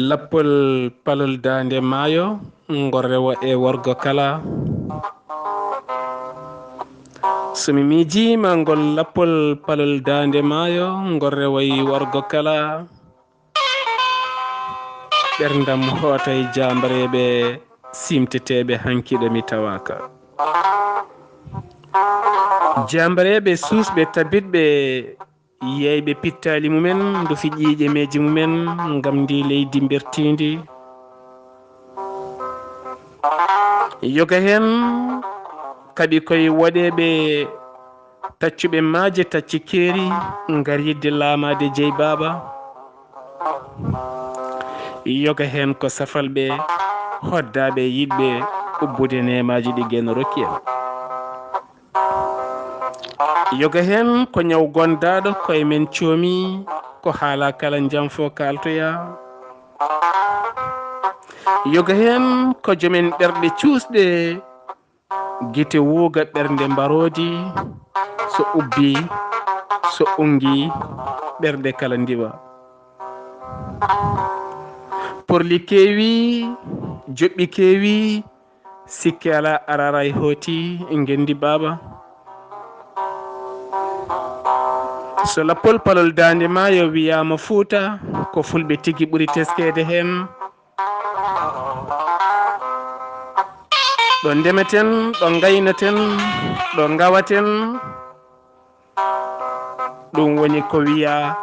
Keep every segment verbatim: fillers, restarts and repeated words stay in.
Lappol palol daande maayo, ngo rewa e worgo kala. So mi miijiima ngol lappol palol daande maayo, ngo rewa e worgo kala. Ɓerndam hoota e jaambareeɓe simteteeɓe hanki ɗo mi tawaaka. Jaambareeɓe suusɓe tabitɓe yeyɓe pittaali mumen, ndufi ƴiiƴe meeji mumen ngam ndi leydi mbertiindi. Yoga heen kaɓi koye woɗeeɓe taccuɓe maaje tacci keeri ngar yidde laamaade Jey Baaba. Yoga heen ko safalɓe hoddaaɓe yiɗɓe ubbude neemaaji ɗi Geno rokki en. Yoga heen ko ñaw gondaaɗo koye men coomi, ko haala kala njamfo kaaltoya. Yoga heen ko jomen ɓerɗe cuusɗe, gite wuuga ɓernde mbaroodi, so ubbi, so unngi, ɓerɗe kala ndiwa. Porli keewi, joɓɓi keewi, sikke alaa, araray hooti, ngenndi baaba. So lappol palol daande maayo wiyaama Fuuta, ko fulɓe tigi ɓuri teskeede heen. Ɗo ndemeten, ɗo ngaynaten, ɗo ngawaten, ɗum woni ko wiyaa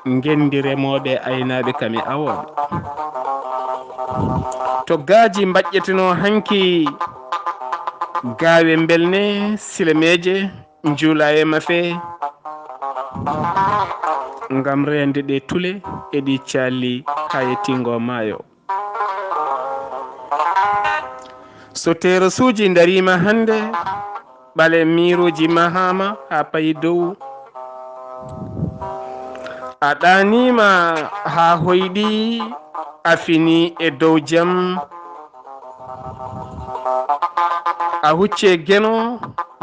ngenndi remooɓe e aynaaɓe kam e awooɓe. To gaaji mbaƴƴetenoo hanki gaawe mbelne, silemeeje, njuula e mafe, ngam reende ɗe tule e ɗi calli haa yettingo maayo. So terasuuji ndariima hannde, ɓale miiruuji mahaama haa payi dow. A ɗaaniima haa hoyɗi, a fini e dow jam. A hucce Geno,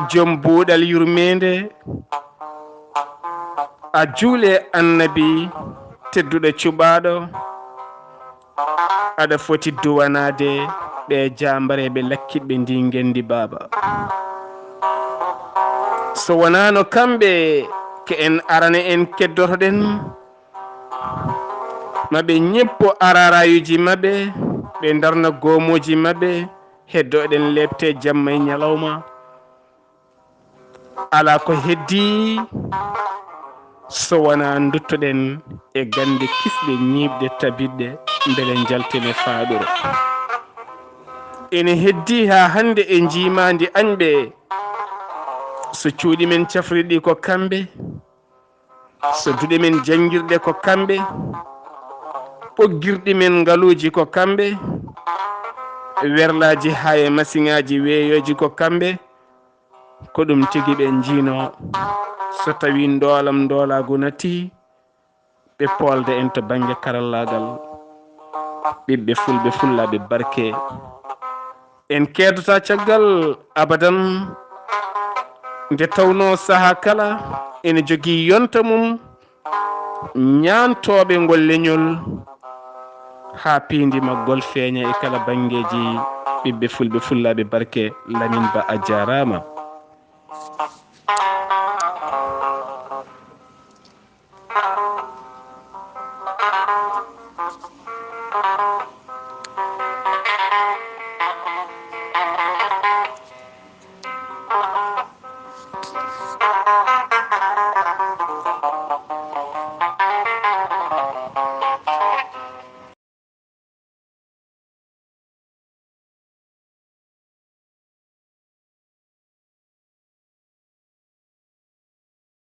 jom buuɗal yurmeende. A juule Annabi tedduɗo cuɓaaɗo. Aɗa foti duwanaade ɓe jaambareeɓe lakkitɓe ndi ngenndi baaba. So wonaano kamɓe, ko en arane en keddotoɗen, ma ɓe ñeppo ararayuuji maɓɓe, ɓe ndarna goomooji maɓɓe, heddoɗen leepte jamma e ñalawma. Alaa ko heddii so wonaa nduttoɗen e gannde kisɗe ñiiɓɗe tabitɗe mbele njalten e faaɗuru. Ene heddii haa hannde e njiimaandi añɓe, so cuuɗi men cafrirɗi ko kamɓe, so duɗe men janngirɗe ko kamɓe, ɓoggirɗi men ngaluuji ko kamɓe, werlaaji haa e masiŋaaji weeyooji ko kamɓe, ko ɗum tigi ɓe njiinoo. So tawii ndoolam ndoolaagu nattii, ɓe poolda en to bannge karallaagal. Ɓiɓɓe fulɓe fullaaɓe barke, en keedata caggal abadan, nde tawnoo sahaa kala ene jogii yonta mum, ñaantooɓe ngol leñol haa piindi maggol feeña e kala banngeeji. Ɓiɓɓe fulɓe fullaaɓe barke, Lamin Ba, a jaaraama.